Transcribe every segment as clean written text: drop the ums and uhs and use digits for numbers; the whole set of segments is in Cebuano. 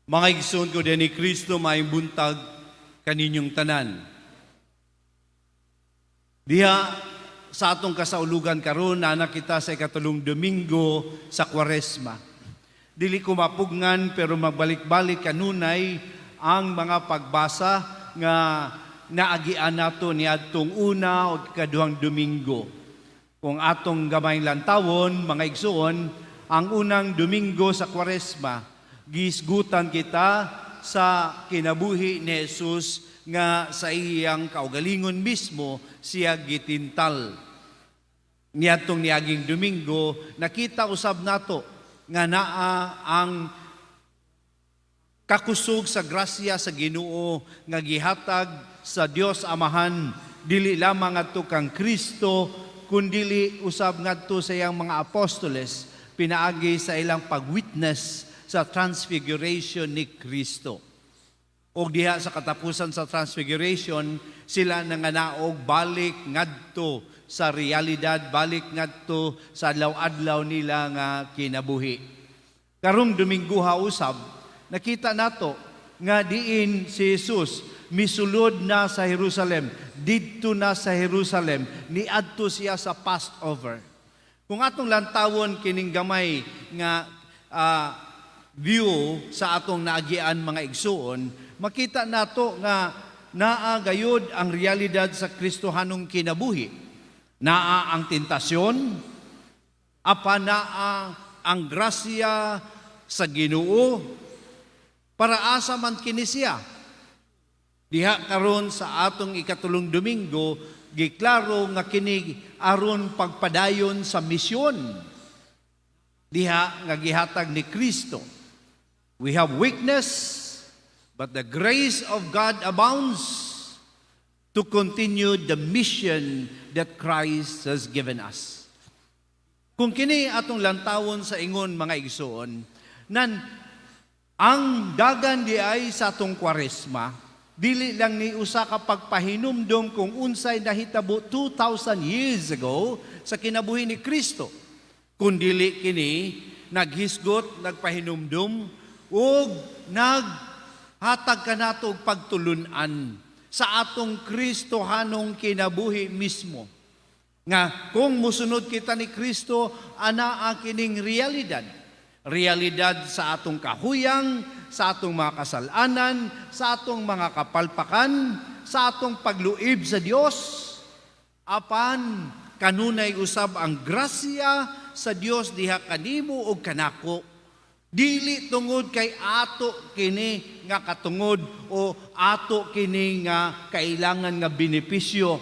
Mga igsoon ko ni Kristo, maayong buntag kaninyong tanan. Diha sa atong kasaulugan karon, naa kita sa ikatulong Domingo sa Kwaresma. Dili ko mapugngan, pero magbalik-balik kanunay ang mga pagbasa nga naagian nato niadtong una o ikaduhang Domingo. Kung atong gamay lantawon, mga igsoon, ang unang Domingo sa Kwaresma, gihisgutan kita sa kinabuhi ni Jesus nga sa iyang kaugalingon mismo siya gitintal. Niadtong niaging Domingo, nakita usab nato nga naa ang kakusog sa grasya sa Ginoo nga gihatag sa Dios Amahan, dili lamang ngadto kang Kristo, kundili usab ngadto sa iyang mga apostoles pinaagi sa ilang pagwitness sa transfiguration ni Kristo. Og diha sa katapusan sa transfiguration, sila nanganaog balik ngadto sa realidad, balik ngadto sa adlaw-adlaw nila nga kinabuhi. Karong Dominguha usab, nakita nato nga diin si Jesus misulod na sa Jerusalem, didto na sa Jerusalem, niadto siya sa Passover. Kung atong lantawon kining gamay nga view sa atong naagian, mga igsuon, makita nato nga naa gayud ang realidad sa Kristohanong kinabuhi. Naa ang tentasyon, apan naa ang grasya sa Ginoo. Para asa man kini siya? Diha karon sa atong ikatulong Domingo, giklaro nga kini aron pagpadayon sa misyon diha nga gihatag ni Kristo. We have weakness, but the grace of God abounds to continue the mission that Christ has given us. Kung kini atong lantawon sa ingon, mga igsoon, nan ang dagan di ay sa atong Kwaresma, dili lang ni usa ka pagpahinumdom kung unsay nahitabo 2,000 years ago sa kinabuhi ni Kristo, kundili kini naghisgot, nagpahinumdom ug naghatag kanato og pagtulunan sa atong Kristohanong kinabuhi mismo. Nga kung musunod kita ni Kristo, anaa kining realidad. Realidad sa atong kahuyang, sa atong mga kasalanan, sa atong mga kapalpakan, sa atong pagluib sa Dios. Apan kanunay usab ang grasya sa Dios diha kanimo ug kanako. Dili tungod kay ato kini nga katungod o ato kini nga kailangan nga benepisyo,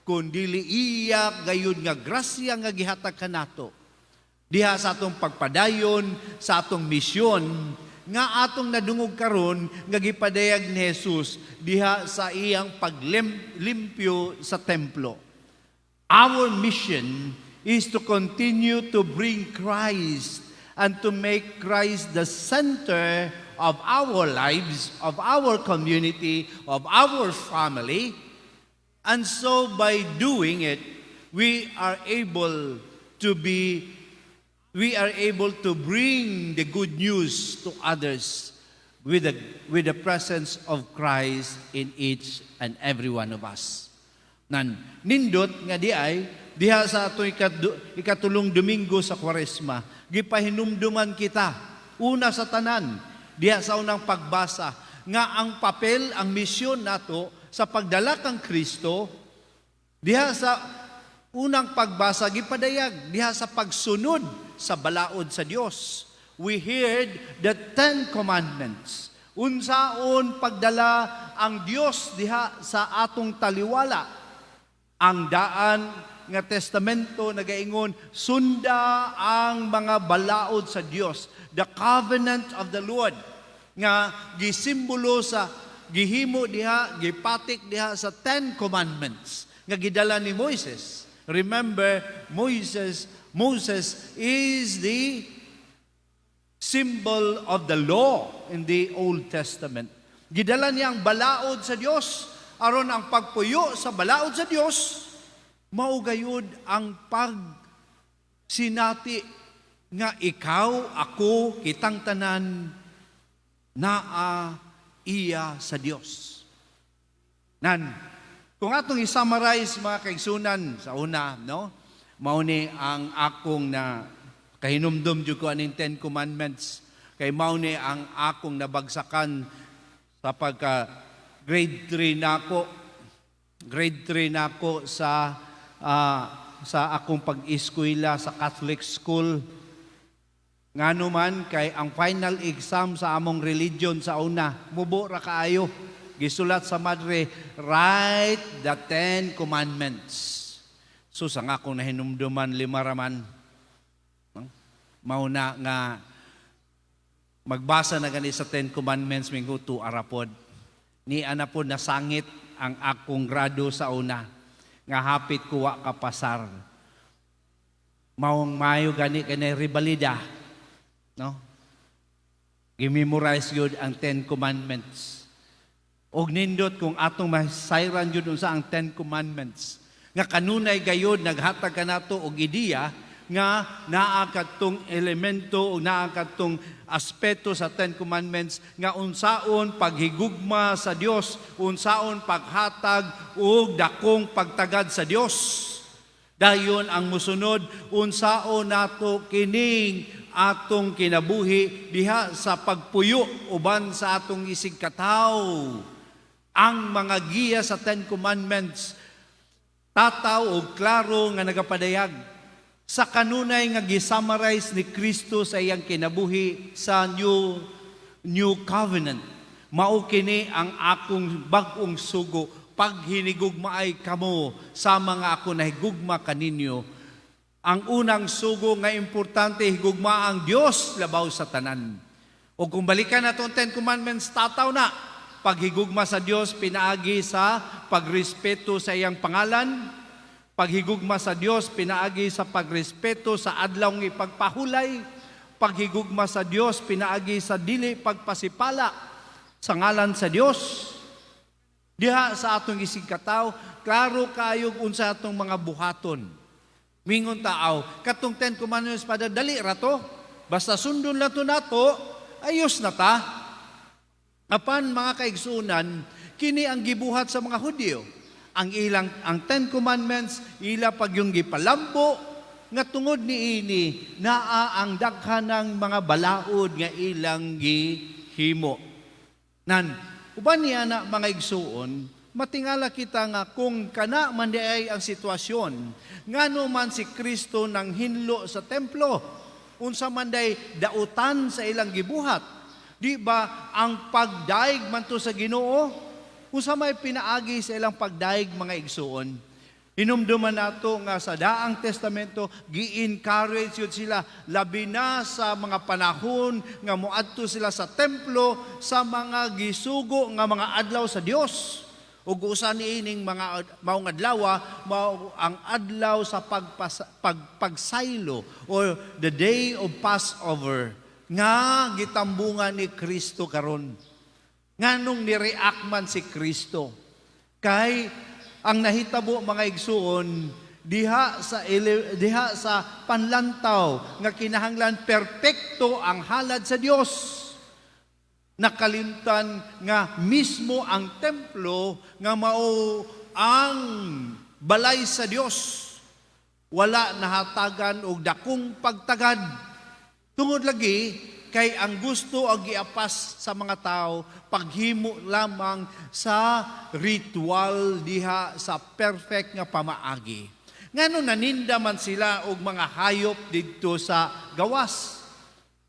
kundili iya gayud nga grasya nga gihatag kanato diha sa atong pagpadayon sa atong misyon nga atong nadungog karon nga gipadayag ni Jesus diha sa iyang paglimpyo sa templo. Our mission is to continue to bring Christ and to make Christ the center of our lives, of our community, of our family. And so by doing it, we are able to bring the good news to others with the presence of Christ in each and every one of us. Nan nindot nga di ay diha sa atong ikatulong Domingo sa Kwaresma, gipahinumduman kita una sa tanan diha sa unang pagbasa nga ang papel, ang misyon nato sa pagdala kang Kristo. Diha sa unang pagbasa, gipadayag diha sa pagsunod sa balaod sa Dios. We heard the Ten Commandments. Unsaon pagdala ang Dios diha sa atong taliwala. Ang Daan nga Testamento nagaingon, sunda ang mga balaod sa Dios, the covenant of the Lord nga gisimbolo sa gihimo diha, gipatik diha sa Ten Commandments nga gidala ni Moises. Remember, Moses is the symbol of the law in the Old Testament. Gidala niya ang balaod sa Dios aron ang pagpuyo sa balaod sa Dios mao gayud ang pagsinati nga ikaw, ako, kitang tanan Naa iya sa Dios. Nan, kung atong i-summarize, mga kaigsunan, sa una, no? Mao ni ang akong na kahinumdum jud ko aning Ten Commandments kay mao ni ang akong nabagsakan sa pagka grade 3 nako. Grade 3 nako sa akong pag-eskwela sa Catholic school. Ngano man kay ang final exam sa among religion sa una, mubo ra kaayo. Gisulat sa madre, "Write the Ten Commandments." So sa nga akong nahinumduman, lima raman. Mao na nga magbasa na gani sa Ten Commandments, mingo ara pod. Ni ana pod nasangit ang akong grado sa una nga hapit ko wa kapasar. Maong mayo gani kay ribalida. No? Gimemorize yun ang Ten Commandments. Og nindot kung atong masayran yun unsa ang Ten Commandments. Nga kanunay gayod naghatag kanato og ideya nga naa kadtong elemento o naa kadtong aspeto sa Ten Commandments nga unsaon paghigugma sa Dios, unsaon paghatag og dakong pagtagad sa Dios. Dayon ang musunod, unsaon nato kining atong kinabuhi diha sa pagpuyo uban sa atong isigkatawo. Ang mga giya sa Ten Commandments tataw og klaro nga nagapadayag sa kanunay nga gisummarize ni Kristo sa iyang kinabuhi sa New Covenant. "Mao kini ang akong bag-ong sugo, paghinigugmaay kamo sama nga ako nahigugma kaninyo." Ang unang sugo nga importante, higugma ang Dios labaw sa tanan. O kung balikan nato ang Ten Commandments, tataw na. Paghigugma sa Dios pinaagi sa pagrespeto sa iyang pangalan, paghigugma sa Dios pinaagi sa pagrespeto sa adlaw nga ipagpahulay, paghigugma sa Dios pinaagi sa dili pagpasipala sa ngalan sa Dios. Diha sa atong isigkatawo, klaro kayo unsa atong mga buhaton. Mingon tao, katong Ten Commandments pada dali ra to. Basta sundon lang to nato, ayos na ta. Apan, mga kaigsunan, kini ang gibuhat sa mga Hudyo. Ang Ten Commandments ila pag yung gipalambo nga tungod ni ini naa ang daghan ng mga balaod nga ilang gihimo. Nan, uban niya na, mga igsuon, matingala kita nga kung kana man di ay ang sitwasyon, ngano man si Kristo nang hinlo sa templo, unsa man day dautan sa ilang gibuhat? Di ba ang pagdaig man to sa Ginoo? Unsa may pinaagi sa ilang pagdaig, mga igsuon? Hinumduman nato nga sa Daang Testamento, gi-encourage yun sila labi na sa mga panahon nga moadto sila sa templo sa mga gisugo nga mga adlaw sa Dios. Ug usa niining mga maong adlaw mao ang adlaw sa pagsaylo or the day of Passover nga gitambungan ni Kristo karon. Nganong ni-react man si Kristo? Kay ang nahitabo, mga igsuon, diha sa panlantaw nga kinahanglan perpekto ang halad sa Dios, nakalimtan nga mismo ang templo nga mao ang balay sa Dios wala nahatagan og dakong pagtagad tungod lagi kay ang gusto ang giapas sa mga tao, paghimo lamang sa ritual diha sa perfect nga pamaagi. Ngano naninda man sila og mga hayop didto sa gawas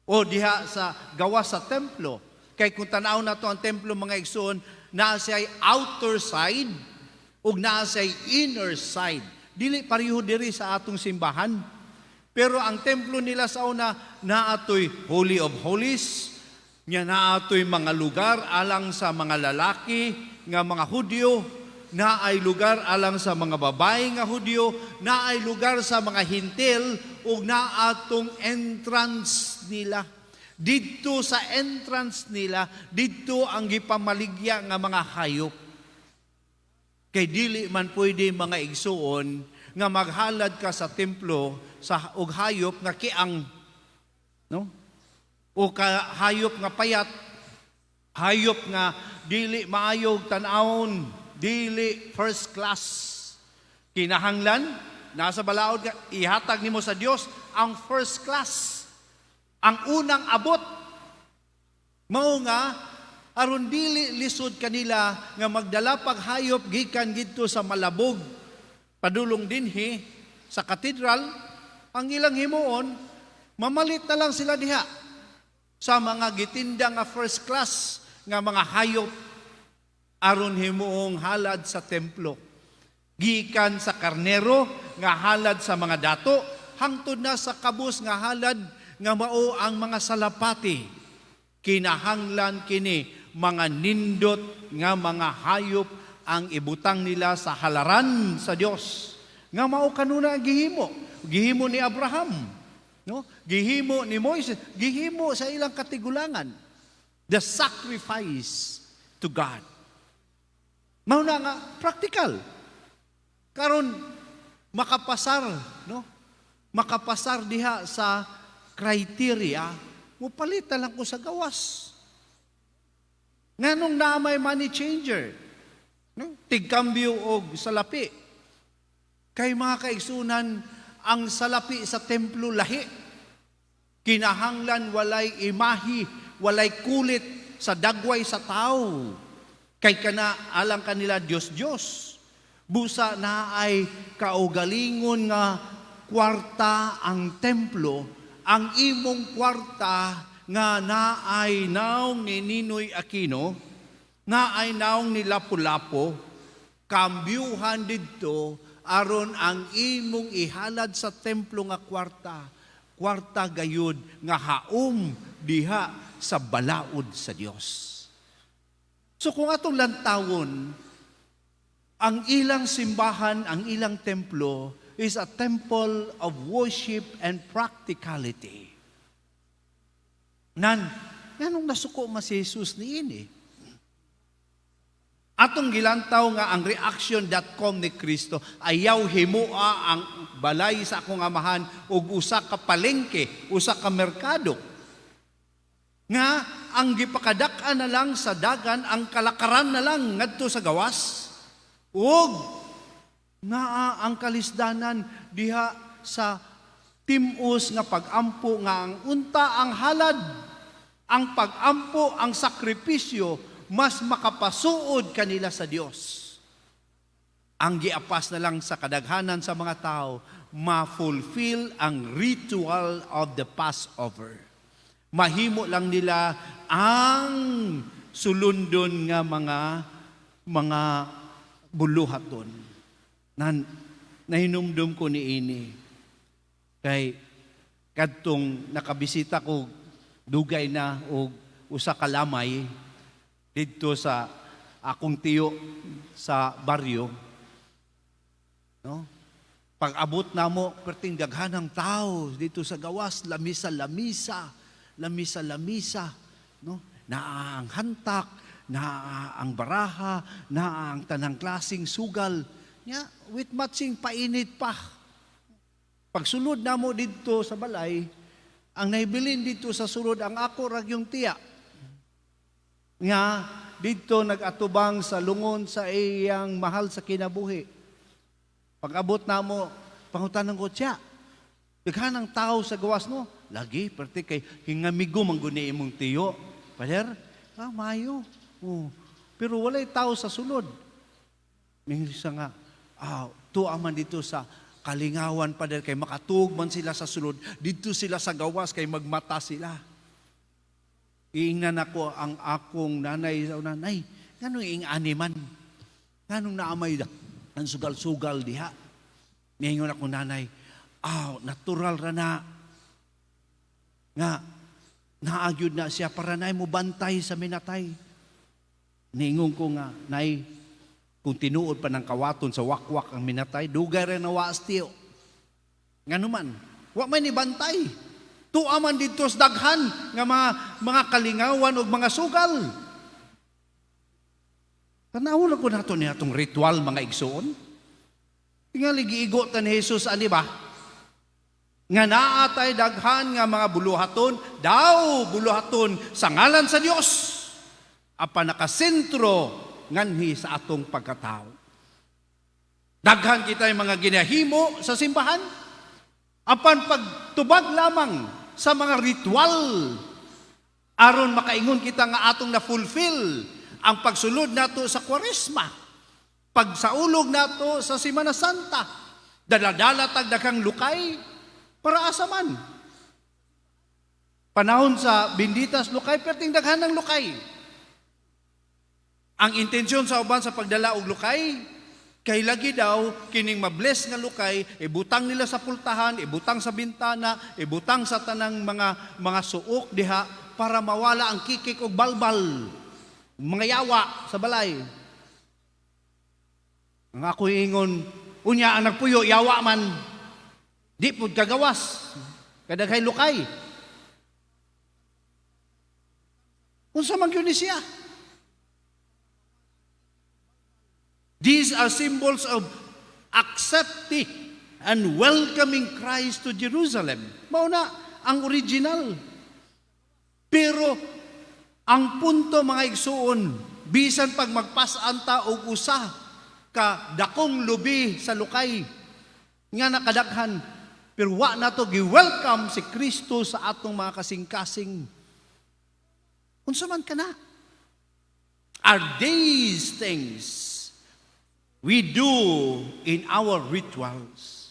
o diha sa gawas sa templo? Kay kung tanaw nato ang templo, mga igsoon, naa siya'y outer side ug naa siya'y inner side. Dili pareho diri sa atong simbahan. Pero ang templo nila sa una, naatoy Holy of Holies, nya naatoy mga lugar alang sa mga lalaki nga mga Hudyo, naay lugar alang sa mga babae nga Hudyo, naay lugar sa mga Hentil ug naatong entrance nila. Didto sa entrance nila, didto ang gipamaligya nga mga hayop. Kay dili man pwede, mga igsuon, nga maghalad ka sa templo sa og hayop nga kiang, no? O ka hayop nga payat. Hayop nga dili maayog tan-awon, dili first class. Kinahanglan nasa balaod ka, ihatag nimo sa Dios ang first class. Ang unang abot. Mao nga aron dili lisod kanila nga magdala pag hayop gikan didto sa malabog padulong dinhi sa katedral, ang ilang himuon, mamalit na lang sila diha sa mga gitinda nga first class nga mga hayop aron himuong halad sa templo. Gikan sa karnero nga halad sa mga dato hangtod na sa kabus nga halad nga mao ang mga salapati. Kinahanglan kini mga nindot nga mga hayop ang ibutang nila sa halaran sa Dios. Nga mao kanuna ang gihimo. Gihimo ni Abraham, no? Gihimo ni Moises, gihimo sa ilang katigulangan. The sacrifice to God. Mao na nga practical. Karon makapasar, no? Makapasar diha sa criteria, mupalit na lang ko sa gawas. Nganong naa may money changer? No? Tigkambyo og salapi. Kay, mga kaigsunan, ang salapi sa templo lahi. Kinahanglan walay imahi, walay kulit sa dagway sa tao. Kay kana alang kanila Dios Dios. Busa naay kaugalingon nga kwarta ang templo, ang imong kwarta nga naay naong ni Ninoy Aquino, naay naong ni Lapu-Lapu, kambyuhan didto aron ang imong ihalad sa templo nga kwarta, kwarta gayud nga haom diha sa balaod sa Dios. So kung atong lantawon, ang ilang simbahan, ang ilang templo is a temple of worship and practicality. Nan, nganong nasuko man si Jesus niini? Atong gilantaw nga ang reaction.com ni Kristo, "Ayaw himua ang balay sa akong Amahan og usa ka palengke, usa ka merkado." Nga ang gipakadak-an na lang sa dagan, ang kalakaran na lang ngadto sa gawas. Ug naa ang kalisdanan diha sa tim-os nga pag-ampo nga ang unta ang halad, ang pag-ampo, ang sakripisyo, mas makapasuod kanila sa Dios. Ang giapas na lang sa kadaghanan sa mga tao, ma-fulfill ang ritual of the Passover. Mahimo lang nila ang sulundon nga mga buluhaton. Nan, nahinumdum ko niini. Kay kadtong nakabisita ko dugay na og usa ka lamay didto sa akong tiyo sa baryo. No? Pag-abot namo, perting daghanang tao dito sa gawas, lamisa lamisa, lamisa lamisa, no? Naa ang hantak, naa ang baraha, naa ang tanang klaseng sugal. Nya, with matching painit pa. Pagsulod namo didto sa balay, ang nahibilin dito sa sulod ang ako ra gyung tiya. Nga didto nag-atubang sa lungon sa iyang mahal sa kinabuhi. Pag-abot namo, pangutanan ko siya. Daghan ang tao sa gawas, no? Lagi, perti kay hingamigo man guni imong tiyo. Pader, ah, mayo. Oh. Pero walay tao sa sulod. Minsan nga, ah, tuwa man dito sa kalingawan, pader, kay makatug man sila sa sulod. Dito sila sa gawas kay magmata sila. Iingnan ako ang akong nanay sa nanay. Nganong ing animan? Nganong naamay ang sugal-sugal diha? Niingon ako nanay, "Ah, natural ra na. Nga, naagyod na siya para na mo bantay sa minatay." Niingon ko nga, "Nay, kung tinuod pa ng kawaton sa wakwak ang minatay, dugay rin na waas tiyo. Nga naman, wa man ni bantay. Tuwa man didto sa daghan nga mga kalingawan o mga sugal." Tanaw ko nato ni atong ritual, mga igsoon. Tingali giigo ta ni Jesus ani ba? Nga naa tay daghan nga mga buluhaton, daw buluhaton sa ngalan sa Dios. Apan nakasentro nganhi sa atong pagkatao. Daghan kita yung mga ginahimo sa simbahan, apan pagtubag lamang sa mga ritual aron makaingon kita nga atong na-fulfill ang pagsulod nato sa Kwaresma, pagsaulog nato sa Semana Santa, dala-dala tag daghang lukay para asa man? Panahon sa Benditas Lukay, perting daghan ng lukay. Ang intensyon sa uban sa pagdala og lukay, kay lagi daw kining mabless nga lukay, ibutang nila sa pultahan, ibutang sa bintana, ibutang sa tanang mga suok diha para mawala ang kikik og balbal, mga yawa sa balay. Ang ako ingon, unya ang nagpuyo, yawa man. Di pud kagawas. Kadaghay lukay. Unsa man gyud ni siya? These are symbols of accepting and welcoming Christ to Jerusalem. Mao na ang original. Pero ang punto, mga igsuon, bisan pag magpas-an ta og usa ka dakong lubi sa lukay nga nakadaghan, pero wa nato gi-welcome si Kristo sa atong mga kasing-kasing. Unsa man kana? Are these things we do in our rituals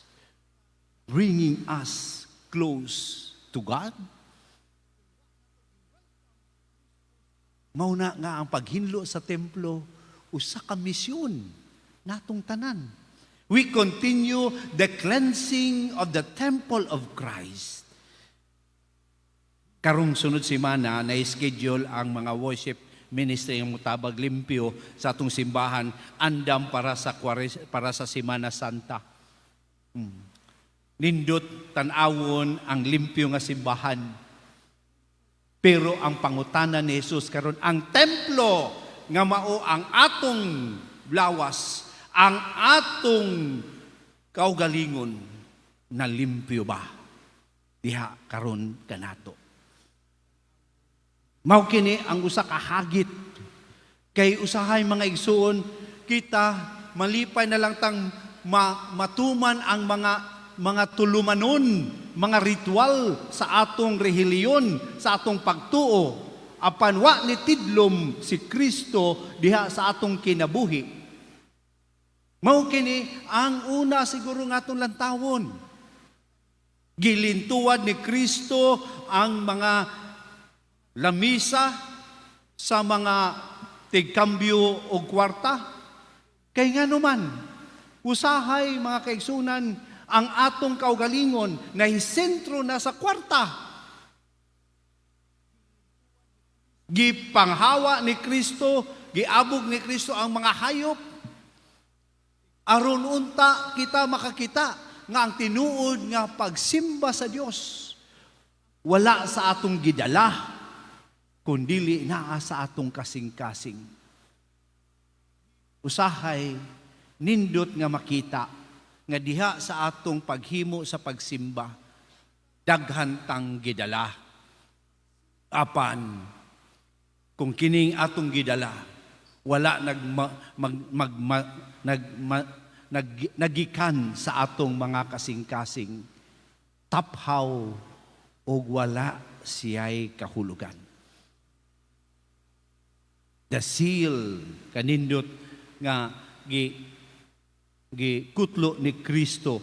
bringing us close to God? Mao na nga ang paghinlo sa templo usa ka misyon natong tanan. We continue the cleansing of the temple of Christ. Karong sunod semana na schedule ang mga worship ministry ng mutabag limpyo sa atong simbahan andam para sa Semana Santa. Nindot tan-awon ang limpyo nga simbahan. Pero ang pangutana ni Jesus karon, ang templo nga mao ang atong lawas, ang atong kaugalingon, na limpyo ba diha karon kanato? Mao kini ang usa ka hagit kay usahay, mga igsuon, kita malipay na lang tang matuman ang mga tulumanon, mga ritual sa atong relihiyon, sa atong pagtuo, apan wa ni tidlom si Kristo diha sa atong kinabuhi. Mao kini ang una siguro nga atong lantawon. Gilintuad ni Kristo ang mga lamisa sa mga tigkambyo og kwarta. Kay nganuman, usahay, mga kaigsunan, ang atong kaugalingon na sentro na sa kwarta. Gipanghawa ni Kristo, giabog ni Kristo ang mga hayop aron unta kita makakita nga ang tinuod nga pagsimba sa Dios wala sa atong gidala kundili naa sa atong kasing-kasing. Usahay nindot nga makita nga diha sa atong paghimo sa pagsimba, daghan tang gidala. Apan kung kining atong gidala wala nag mag, mag, mag, nag, ma, nag, nagikan sa atong mga kasing-kasing, taphaw og wala siya'y kahulugan. The seal kanindot nga gi gikutlo ni Kristo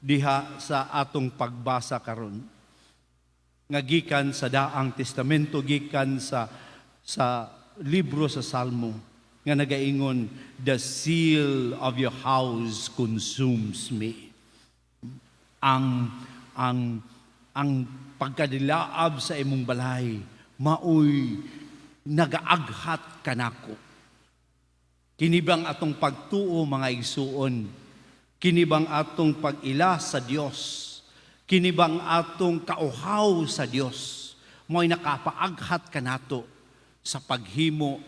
diha sa atong pagbasa karon nga gikan sa Daang Testamento, gikan sa libro sa Salmo nga nagaingon, "The zeal of your house consumes me." Ang pagkadilaab sa imong balay maoy nagaaghat kanako. Kini bang atong pagtuo, mga igsuon? Kini bang atong pag-ila sa Dios? Kini bang atong kauhaw sa Dios? Mo'y nakapaaghat kanato sa paghimo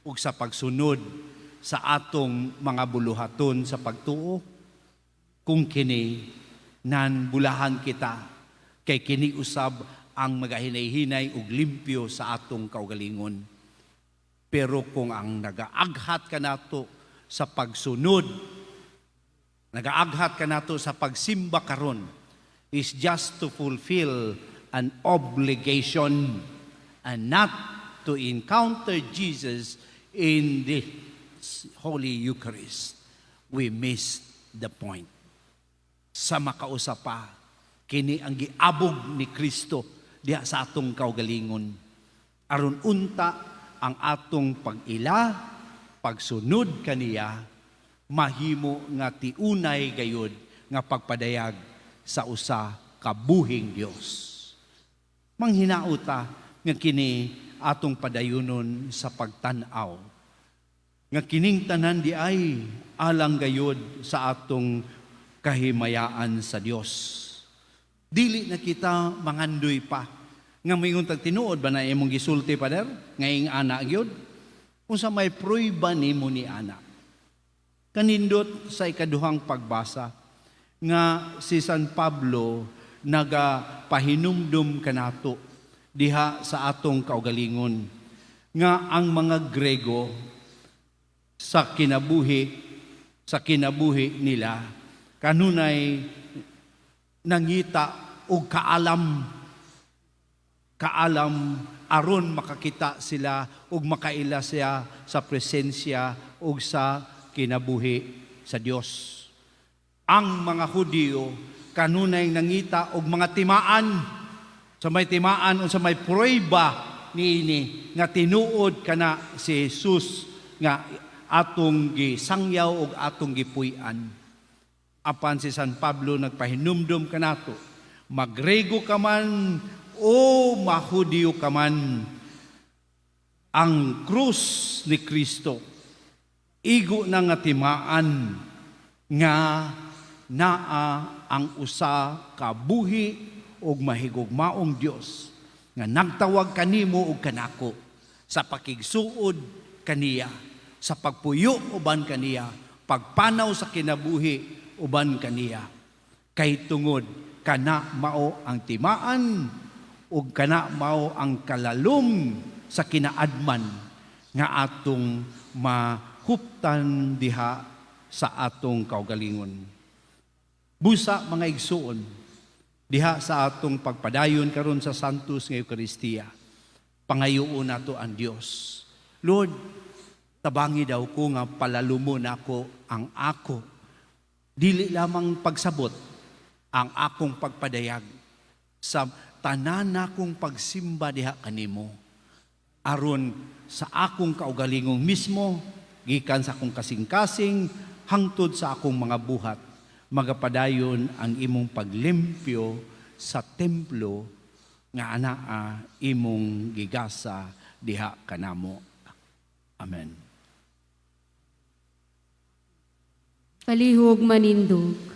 ug sa pagsunod sa atong mga buluhaton sa pagtuo? Kung kini nan bulahan kita kay kini usab ang magahinay-hinay ug limpyo sa atong kaugalingon. Pero kung ang nagaaghat kanato sa pagsunod, nagaaghat kanato sa pagsimba karon is just to fulfill an obligation and not to encounter Jesus in the Holy Eucharist, we missed the point. Sa makausa pa, kini ang giabog ni Kristo diha sa atong kaugalingon. Aron unta ang atong pag-ila, pagsunod kaniya, mahimo nga tiunay gayud nga pagpadayag sa usa ka buhing Dios. Manghinauta nga kini atong padayunon sa pagtan-aw nga kining tanan di ay alang gayud sa atong kahimayaan sa Dios. Dili na kita mangandoy pa nga moingon tag, "Tinuod ba na imong gisulti, Pader, nga ing-ana gyud?" Unsa may prueba nimo ni ana? Kanindot sa ikaduhang pagbasa nga si San Pablo nagapahinumdum kanato diha sa atong kaugalingon nga ang mga Grego sa kinabuhi nila kanunay nangita og kaalam kaalam aron makakita sila ug makaila siya sa presensya ug sa kinabuhi sa Dios. Ang mga Hudiyo kanunay nangita og mga timaan, sa may timaan, unsa may prueba niini nga tinuod kana si Jesus nga atong gisangyaw ug atong gipuy-an. Apan si San Pablo nagpahinumdum kanato, magrego ka man o mahudiyo ka man, ang krus ni Kristo igo na nga timaan nga naa ang usa ka buhi ug mahigugmaong Dios nga nagtawag kanimo ug kanako sa pakigsuod kaniya, sa pagpuyo uban kaniya, pagpanaw sa kinabuhi uban kaniya, kay tungod kana mao ang timaan ug kana mao ang kalalom sa kinaadman nga atong mahuptan diha sa atong kaugalingon. Busa, mga igsuon, diha sa atong pagpadayon karon sa Santos nga Eukaristiya, pangayoon nato ang Dios. "Lord, tabangi daw ko nga palalumon nako ang ako. Dili lamang pagsabot ang akong pagpadayag sa tanan nakong pagsimba diha kanimo. Aron sa akong kaugalingong mismo, gikan sa akong kasing-kasing, hangtod sa akong mga buhat, magapadayon ang imong paglimpyo sa templo nga anaa imong gigasa diha kanamo." Amen. Palihog manindog.